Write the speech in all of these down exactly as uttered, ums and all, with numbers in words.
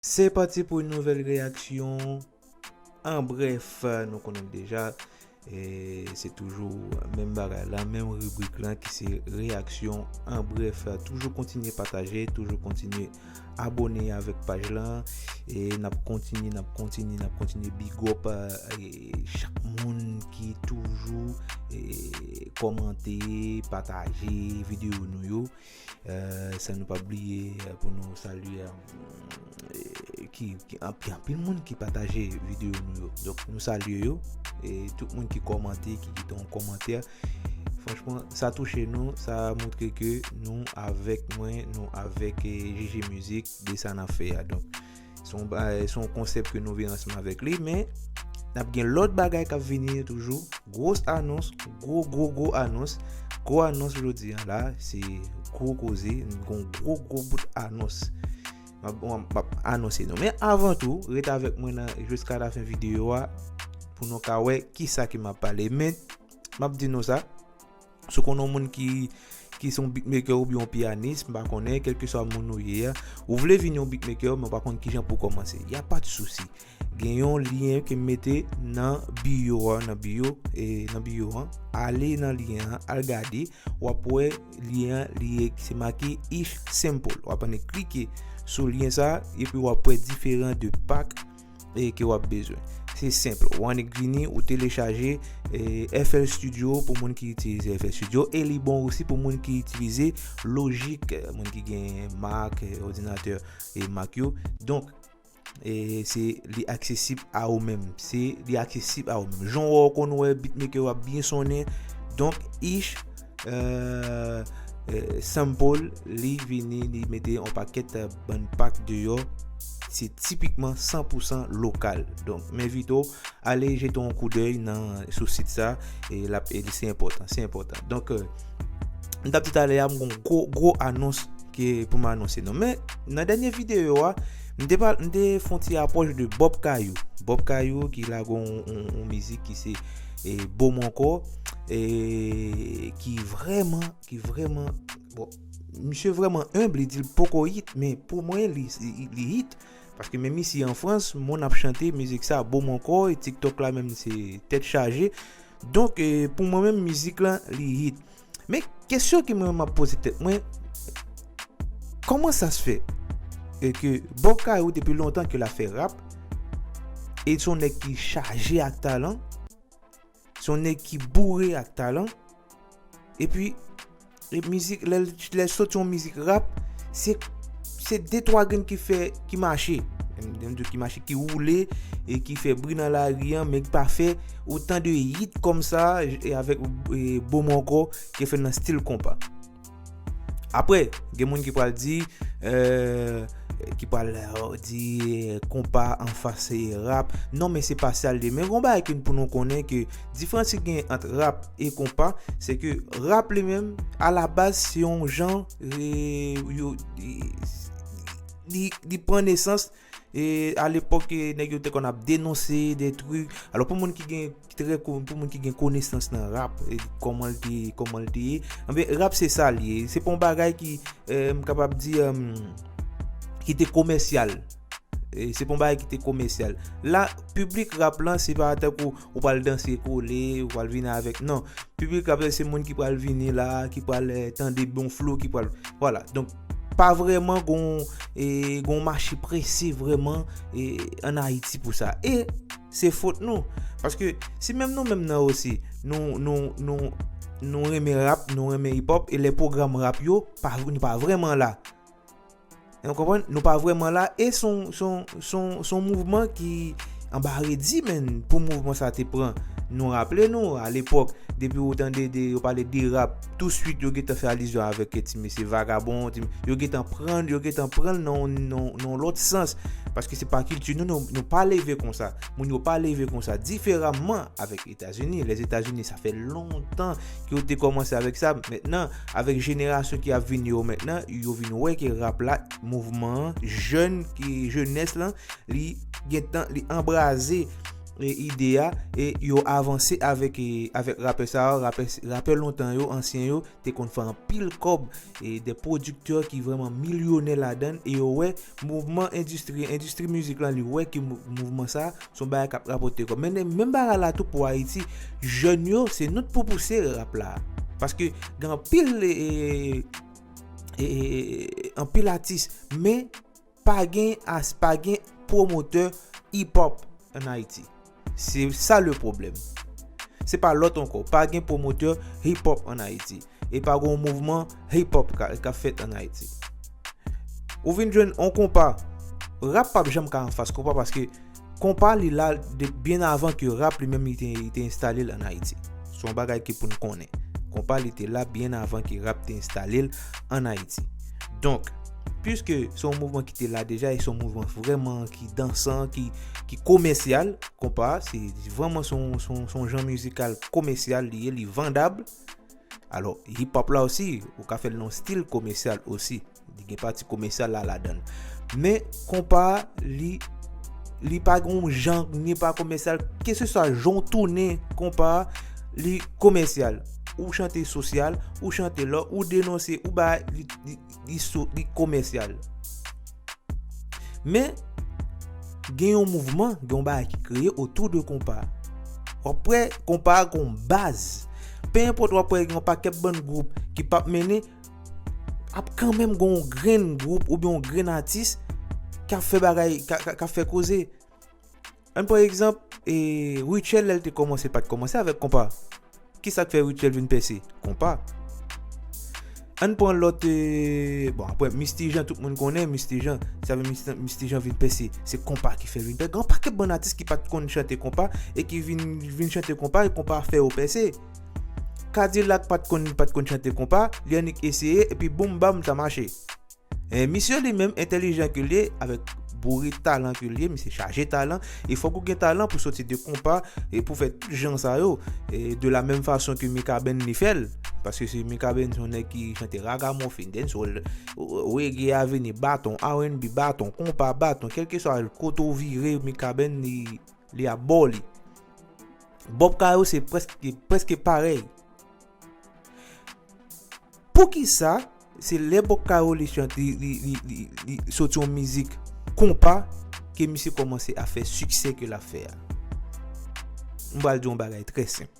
Se pati pou yon nouvèl reyaksyon. An brèf, nou konnen deja, e se toujou menm bagay la, menm ribrik lan ki se reyaksyon. An brèf, toujou kontinye pataje, toujou kontinye abòne avèk paj lan. E n ap kontinye, n ap kontinye, n ap kontinye big up, e chak moun ki toujou, e kòmante, pataje videyo nou yo. E san nou pa bliye, e pou nou salye, e ki, ki anpil, anpil moun ki pataje videyo nou yo. Donk, nou salye yo. E tout moun ki kòmante, ki kite yon kòmantè. Franchman, sa touche nou, sa montre ke nou avèk mwen, nou avèk, e, J J Music, de sa n ap fè a. Donk, se yon ba-, se yon konsèp ke nou vin ansanm avèk li, men n ap gen lòt bagay k ap vini toujou. Gwo anons, gwo, gwo, gwo anons. Gwo anons jodi a la, se gwo koze, n gon gwo, gwo bout anons. M ap, m ap, m ap anonse nou. Men avan tou, ret avèk mwen nan jiska lafen videyo a pou nou ka wè kisa ke m ap pale. Men, m ap di nou sa, si w konn yon moun ki, ki se yon beatmaker oubyen yon pyanis, m pa konnen, kèlkeswa moun ou ye a, ou vle vin yon beatmaker, men w pa konn kijan pou w kòmanse. Y a pas de souci. Gen yon lyen ke m mete nan bio a, nan bio, e nan bio an. Ale nan lyen an, al gade, w ap wè lyen an, li se make Ish Sample. W ap annik klike sou lyen sa, epi w ap wè diferan de pak, e ke w ap bezwen. Se senp. Ou annik vini, ou telechaje, e, F L Studio pou moun ki itilize F L Studio, e li bon osi pou moun ki itilize Logic, e, moun ki gen Mac, e, òdinatè, e, Mac yo. Donk, e se, li aksesib a ou menm. Se, li aksesib a ou menm. Jan w wè, w konn wè beatmaker yo ap byen sonnen. Donk, Ish, e, e, Sample, li vini, li mete yon pakèt, e, bann pak deyò. Se tipikman san pou san lokal. Donk, m envite w ale jete yon koudèy nan, sou sit sa, e l ap, e se enpòtan, se enpòtan. Donk, e, m t ap di talè a, m gon gwo, gwo anons ke pou m anonse nou. Men, nan dènye videyo a, m te pa, m te fè yon ti apwòch de Bob Kayou. Bob Kayou ki lage yon, yon, yon mizik ki se, e, Bo Mon Kò, e ki vrèman, ki vrèman, bon, misye vrèman enb, li di l poko hit, men pou mwen, li, li, li hit. Paske menm isi an Frans, moun ap chante mizik sa, Bo Mon Kò, e TikTok la menm se tèt chaje. Donk, e, pou mwen menm, mizik lan, li hit. Men kesyon ke mwen m ap poze tèt mwen, kòman sa se fè, e ke Bob Kayou depi lontan ke l ap fè rap, e se yon nèg ki chaje ak talan, se yon nèg ki boure ak talan, epi, e mizik, lè, lè soti yon mizik rap, se, se de twa grenn ki fè, ki mache. M, m di ki mache, ki woule, e ki fè bri nan lari an, men ki pa fè otan de hit kòm sa, e avèk, e, Bo Mon Kò, ke fè nan stil konpa. Apre, gen moun ki pral di, e, ki pral, e, di, e, konpa anfas, e, rap. Non, men se pa sa l ye. Men gon bagay ke pou nou konnen ke diferans ki gen ant rap e konpa, se ke rap li menm, alabaz, se yon jan, e, yo, li, li pran nesans, e, alepòk, e, nèg yo te konn ap denonse de trik. Alò, pou moun ki gen, ki trè ko-, pou moun ki gen konesans nan rap, e, kòman l te, kòman l te ye, anben, rap se sa l ye. Se pa yon bagay ki, e, m kapab di, e, ki te komèsyal. E se pa yon bagay ki te komèsyal. La, piblik rap lan, se pa tankou ou pral danse kole, ou pral vini avèk, non. Piblik rap lan, se moun ki pral vini la, ki pral, e, tande bon flow, ki pral, vwala. Donk, pa vrèman gon, e, gon mache prese vrèman, e, ann Ayiti pou sa. E se fòt nou. Paske si menm nou menm nan osi, nou, nou, nou, nou renmen rap, nou renmen hip hop, e lè pwogram rap yo, pa, nou pa vrèman la. Ou konprann? Nou pa vrèman la. E se yon, se yon, se yon, se yon mouvman ki anba redi, men pou mouvman sa te pran nou, raple nou, alepòk, depi ou tande de, yo pale de rap, touswit yo gentan fè alizyon avèk ti mesye vagabon, ti, yo gentan pran, yo gentan pran l nan, nan, nan lòt sans. Paske se pa kilti nou, nou, nou pa leve konsa. Moun yo pa leve konsa. Diferaman avèk Etazini. Lèzetazini, sa fè lontan ke yo te kòmanse avèk sa. Mentnan, avèk jenerasyon ki ap vini yo mentnan, yo vin wè ke rap la, mouvman an, jèn ki, jenès lan, li gentan, li anbraze, e, ide a, e yo avanse avèk, e, avèk rapè sa yo, rapè, rapè lontan yo, ansyen yo, te konn fè anpil kòb, e de pwodiktè ki vrèman milyonè ladan, e yo wè mouvman endistri, endistri mizik lan, li wè ke mou-, mouvman sa, se yon bagay k ap rapòte kòb. Men menm bagay la tou pou Ayiti, jèn yo, se nou k pou pouse rap la. Paske gen anpil, e, e, e, e, anpil atis, men pa gen as-, pa gen pwomotè hip hop an Ayiti. Se sa le pwoblèm. Se pa lòt ankò. Pa gen pwomotè hip hop an Ayiti. E pa gen yon mouvman hip hop ka, ka fèt an Ayiti. Ou vin jwenn yon konpa. Rap p ap janm ka anfas konpa paske konpa li la de, byen avan ke rap li menm li te, li te enstale l an Ayiti. Se yon bagay ki pou n konnen. Konpa li te la byen avan ke rap te enstale l an Ayiti. Donk, piske se yon mouvman ki te la deja, e se yon mouvman vrèman ki dansan, ki, ki komèsyal, konpa, se vrèman se yon, se yon, se yon jan mizikal komèsyal li ye, li vandab. Alò, hip hop la osi, ou ka fè l nan yon stil komèsyal osi. Li gen pati komèsyal la ladan l. Men, konpa, li, li pa gen yon jan, ni pa komèsyal. Keseswa jan w tounen konpa, li komèsyal. Ou chante sosyal, ou chante lò, ou denonse, ou bay, li, li, li, so, li komèsyal. Men, gen yon mouvman, gen yon bagay ki kreye otou de konpa. W ap wè konpa a gen yon baz. Pe enpòt w ap wè gen yon pakèt bann gwoup ki p ap mennen, ap kanmenm gen yon grenn gwoup oubyen yon grenn atis k ap fè bagay, k ap, k ap, k ap fè koze. Ann pran egzanp, e, Rutshelle, lè l te kòmanse, l pa t kòmanse avèk konpa. Kisa k fè Rutshelle vin pèse? Konpa. Ann pran lòt, e, bon, apre, Misty Jean, tout moun konnen Misty Jean. Sa vle Misty, Misty Jean vin pèse. Se konpa ki fè l vin pèse. Gen yon pakèt bann atis ki pa t konn chante konpa e ki vin, vin chante konpa e konpa fè yo pèse. Kadilak pa t konn, pa t konn chante konpa, li annik eseye, epi boum bam, sa mache. E, misye li menm, entèlijan ke l ye, avèk boure talan ke l ye, misye chaje talan, e fòk ou gen talan pou soti de konpa, e pou fè tout jan sa yo, e de la menm fason ke Mikaben li fè l, paske se Mikaben se yon nèg ki chante ragamuffin, dancehall, reggae a vini, baton, R and B, baton, konpa, baton, kèlkeswa kote w vire, Mikaben li, li ap ba w li. Bob Cayo se prèske, prèske parèy. Poukisa se lè Bob Cayo li chante, li, li, li, li soti yon mizik konpa ke misye kòmanse a fè siksè ke l ap fè a? M pral di yon bagay trè senp.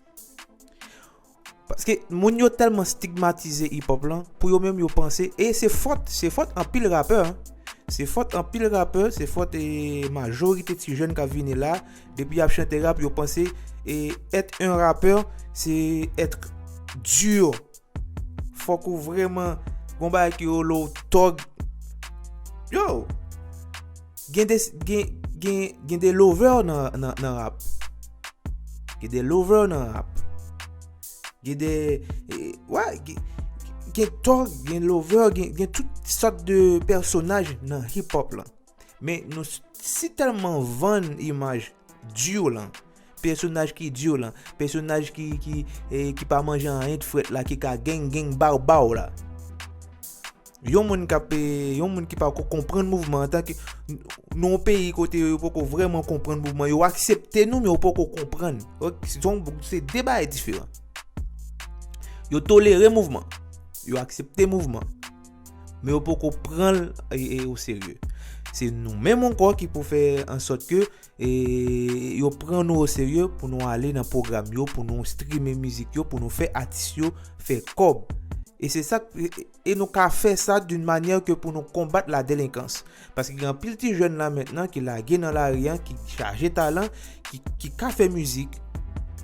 Paske moun yo tèlman stigmatize hip hop lan, pou yo menm yo panse, e se fòt, se fòt anpil rapè, en. Se fòt anpil rapè, se fòt, e, majorite ti jèn k ap vini la, depi y ap chante rap, yo panse, e, être un rappeur, c'est être dur. Fòk ou vrèman gon bagay ki rele w tòg. Yo, gen de, gen, gen, gen de lover nan, nan, nan rap. Gen de lover nan rap. Gen de, e, wè, gen, gen tòg, gen lover, gen, gen tout sòt de pèsonaj nan hip hop lan. Men nou s-, si tèlman vann imaj di lan, pèsonaj ki di lan, pèsonaj ki, ki, e, ki pa manje anyen frèt la, ki ka geng geng baw baw la. Yon moun k ap, e, yon moun ki pa ko konprann mouvman antanke n-, nan yon peyi kote yo poko vrèman konprann mouvman, yo aksepte nou, men yo poko konprann. Ok, se yon, se de bagay diferan. Yo tolere mouvman, yo aksepte mouvman, men yo poko pran l, e, e, o serye. Se nou menm ankò ki pou fè an sòt ke, e, yo pran nou o serye pou nou ale nan pwogram yo, pou nou streame mizik yo, pou nou fè atis yo fè kòb. E se sa, e, e nou ka fè sa d'une manière que pou nou konbat la délinquance. Paske gen anpil ti jèn la mentnan ki lage nan lari an, ki chaje talan, ki, ki ka fè mizik.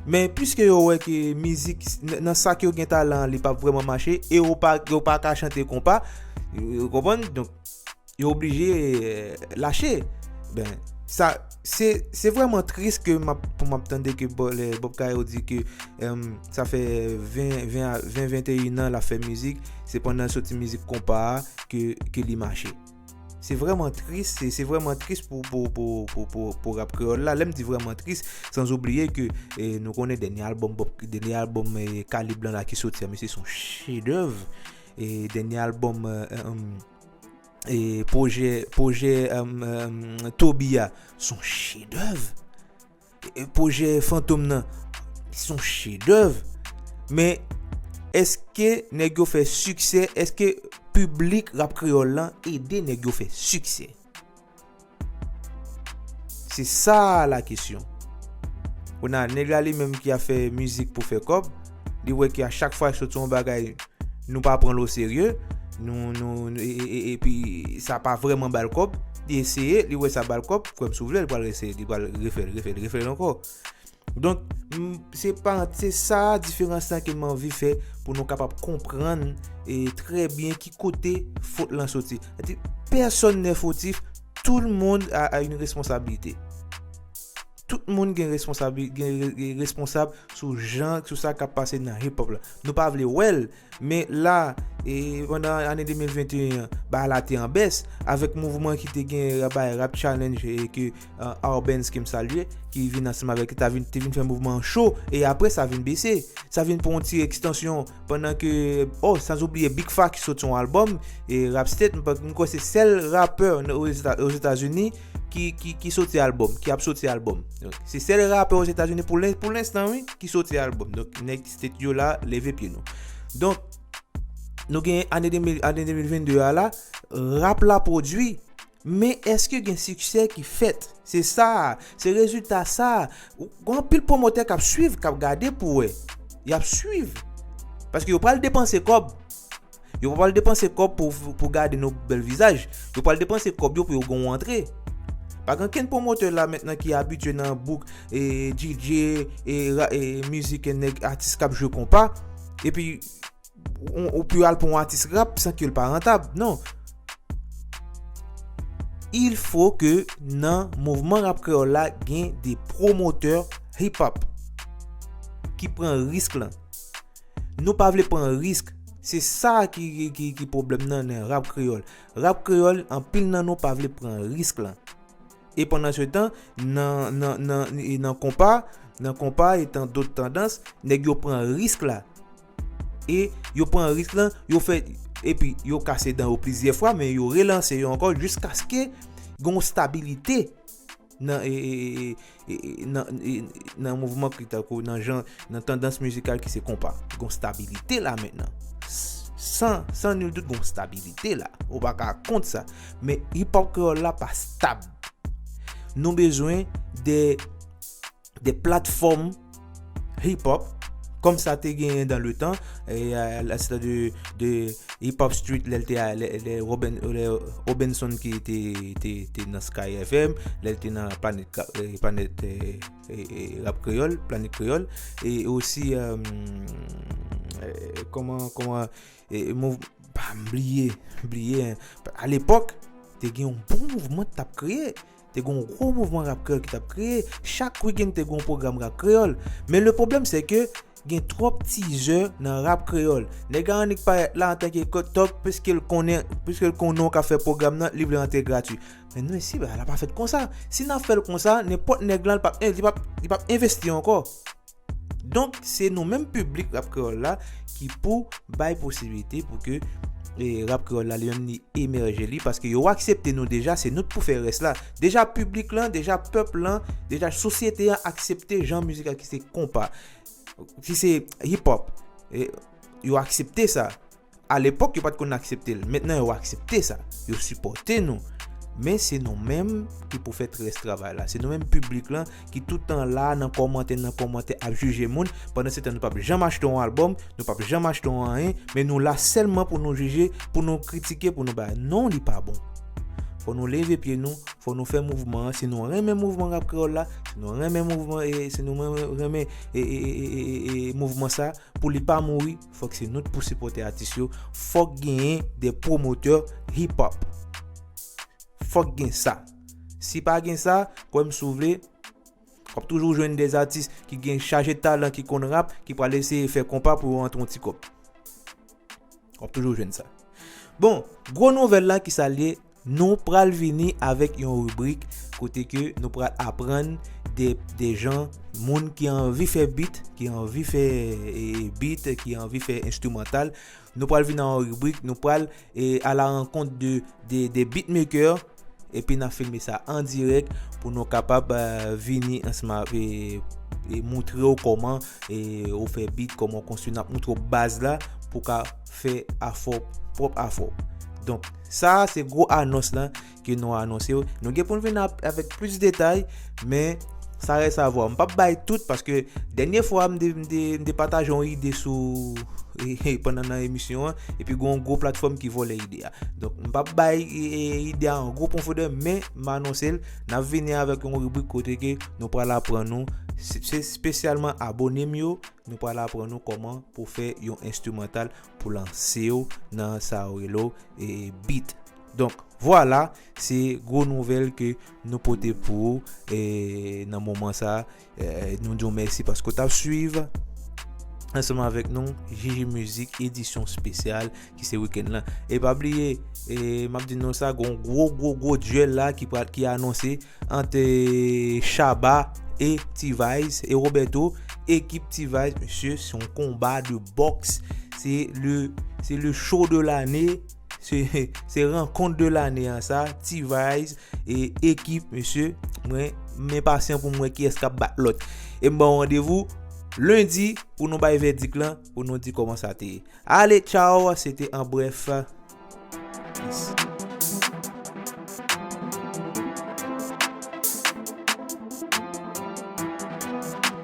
Men piske yo wè ke mizik, n-, nan sa ke yo gen talan an, li p ap vrèman mache, e yo pa, yo pa ka chante konpa, yo, yo konprann? Donk, yo oblije, e, lache. Ben, sa, se, se vrèman tris ke m ap, pou m ap tande ke Bo-, lè Bob Cayo di ke, em, sa fè ven, ven a, ven, venteyen an l ap fè mizik, se pandan l soti mizik konpa a ke, ke li mache. Se vrèman tris, se, se vrèman tris pou, pou, pou, pou, pou, pou rap kreyòl la. Lè m di vrèman tris, sans oublier ke, e, nou konnen dènye albòm Bob, dènye albòm, e, Kalib lan la ki soti a, mesye, se yon chedèv. E dènye albòm, e, e, e, pwojè, pwojè, e, e, Toby a, se yon chedèv. E, pwojè Fantom nan, se yon chedèv. Men, èske nèg yo fè siksè? Èske piblik rap kreyòl lan ede nèg yo fè siksè? Se sa la kesyon. Kounye a, nèg la li menm ki ap fè mizik pou fè kòb, li wè ke a chak fwa soti yon bagay, nou pa pran l oserye, nou, nou, nou- e, e, e, epi sa pa vrèman ba l kòb, li eseye, li wè sa ba l kòb, kwè m si w vle, li pral eseye, li pral refè l, refè l, refè l ankò. Donk, m, se pa, se sa diferans lan ke m anvi fè pou nou kapab konprann e trè byen ki kote fot lan soti. Sètadi, personne n'est fautif, tout le monde a, a une responsabilité. Tout moun gen responsabi-, gen re-, gen responsab sou jan, sou sa k ap pase nan hip hop la. Nou pa vle wè l, men la, e pandan ane de mil venteyen an, bagay la te an bès, avèk mouvman ki te gen, bay Rap Challenge e ke, e, Arbenz ke m salye, ki vin ansanm avèk li, ta vin, te vin fè mouvman an cho, e apre sa vin bese. Sa vin pran yon ti ekstansyon pandan ke, oh, san oubliye Big Fa ki soti yon albòm, e Rap State, m pa, m kwè se sèl rapè nan, Ozetazini ki, ki, ki soti albòm, ki ap soti albòm. Donk, se sèl rapè Ozetazini pou len-, pou lenstan, wi, ki soti albòm. Donk, nèg State yo la, leve pye nou. Donk, nou gen ane de mil, ane de mil vennde a la, rap la pwodui, men èske gen siksè ki fèt? Se sa, se rezilta sa. Ou, gen anpil pwomotè k ap swiv, k ap gade pou wè. Y ap swiv. Paske yo pral depanse kòb. Yo pa pral depanse kòb pou, pou gade nou bèl vizaj. Yo pral depanse kòb yo pou yo gen yon antre. Pa gen kenn pwomotè la mentnan ki abitye nan bouk e D J e, ra- e mizik e nèg atis k ap jwe konpa. Epi, ou, ou pou al pou yon atis rap san ke l pa rantab. Non. Il faut que nan mouvman rap kreyòl la, gen de pwomotè hip hop ki pran risk lan. Nou pa vle pran risk. Se sa ki, ki, ki, ki pwoblèm nan, nan rap kreyòl. Rap kreyòl, anpil nan nou pa vle pran risk lan. E pandan se tan, nan, nan, nan, e nan konpa, nan konpa e tan dòt tandans, nèg yo pran risk la. E yo pran risk lan, yo fè, epi yo kase dan yo plizyè fwa, men yo relanse yo ankò jiskaske gen yon stabilite nan, e, e, e, e, e, nan, e, nan mouvman ki tankou, nan jan, nan tandans mizikal ki se konpa. Gen yon stabilite la mentnan. San, san nil dout, gen yon stabilite la. Ou pa ka kont sa. Men hip hop kreyòl la pa stab. Nou bezwen de, de platfòm hip hop, kòm sa te genyen dan le tan, e, a, a, sètadi de, de hip hop street, lè l te a, lè, lè Robin-, lè Robinson ki te, te, te nan Sky F M, lè l te nan Planet Ka-, e, Planet, e, e, e, Rap Kreyòl, Planet Kreyòl, e osi, e, e, kòman, kòman, e, mouv-, pa m bliye, bliye, en. A lepòk, te gen yon bon mouvman k t ap kreye. Te gen yon gwo mouvman rap kreyòl ki t ap kreye. Chak wikenn, te gen yon pwogram rap kreyòl. Men le pwoblèm, se ke gen twòp tizè nan rap kreyòl. Nèg la annik parèt la antanke ko-, top, piske l konnen, piske l konnen w ka fè pwogram nan, li vle antre gratui. Men nou, isi, bagay la pa fèt konsa. Si n ap fè l konsa, nenpòt nèg lan, li p ap, li p ap, li p ap envesti ankò. Donk, se nou menm piblik rap kreyòl la ki pou bay posiblite pou ke, e, rap kreyòl la li menm li emèje li, paske yo aksepte nou deja, se nou k pou fè rès la. Deja piblik lan, deja pèp lan, deja sosyete an aksepte jan mizik la ki se konpa, ki se hip hop. E, yo aksepte sa. A lepòk, yo pa t konn aksepte l. Mentnan, yo aksepte sa. Yo sipòte nou. Men se nou menm ki pou fè rès travay la. Se nou menm piblik lan ki tout tan la nan kòmantè, nan kòmantè ap jije moun. Pandan se tan, nou p ap janm achte yon albòm, nou p ap janm achte yon anyen, men nou la sèlman pou nou jije, pou nou kritike, pou nou bay. Non, li pa bon. Fò nou leve pye nou, fò nou fè mouvman an. Si nou renmen mouvman rap kreyòl la, si nou renmen mouvman, e, si nou renmen, renmen, e, e, e, e, e, e, mouvman sa, pou li pa mouri, fòk se nou k pou sipòte atis yo. Fòk genyen de pwomotè hip hop. Fòk gen sa. Si pa gen sa, kwè m si w vle, w ap toujou jwenn de atis ki gen chaje talan, ki konn rap, ki pral eseye fè konpa pou yo antre yon ti kòb. W ap toujou jwenn sa. Bon, gwo nouvèl la ki sa l ye, nou pral vini avèk yon ribrik kote ke nou pral aprann de, de jan, moun ki anvi fè bit, ki anvi fè, e, bit, ki anvi fè enstrimantal. Nou pral vin nan yon ribrik, nou pral, e, a la rankont de, de, de beatmaker, epi n ap filme sa an dirèk pou nou kapab eh, vini ansanm avè e moutre w kòman e ou fè beat, kòman w konstwi, n ap moutre w baz la pou ka fè afè w, pwòp afè w. Donk sa se gwo anons lan ke nou anonse w. Nou gen pou n vin avèk plis detay, men sa rès a vwa. M p ap bay tout paske dènye fwa m te pataje yon ide sou pandan nan emisyon an, epi gen yon gwo platfòm ki vòlè ide a. Donk m p ap bay ide a an gwo pwofondè, men m anonse l, n ap vini avèk yon ribrik kote ke nou pral aprann nou, se espesyalman abone m yo, nou pral aprann nou kòman pou fè yon enstrimantal pou lanse w nan sa yo rele w e beat. Donk vwala, se gwo nouvèl ke nou pote pou ou e nan moman sa. E nou di w mèsi paske w t ap swiv ansanm avèk nou Jiji Mizik edisyon espesyal ki se wikenn lan. E pa bliye, e m ap di nou sa, gon gwo gwo gwo duel la ki pral ki anonse ant Shabba e T-Vice e Roberto. Ekip T-Vice, mesye, se yon konba de bòks. Se le se le show de lane. Se se rankont de lane an sa, T-Vice e ekip, mesye. Mwen m enpasyan pou m wè kiyès k ap bat lòt. E m ba w randevou lendi pou nou bay vèdik lan, pou nou di kòman sa te ye. Ale, tchaw, se te an brèf. Peace.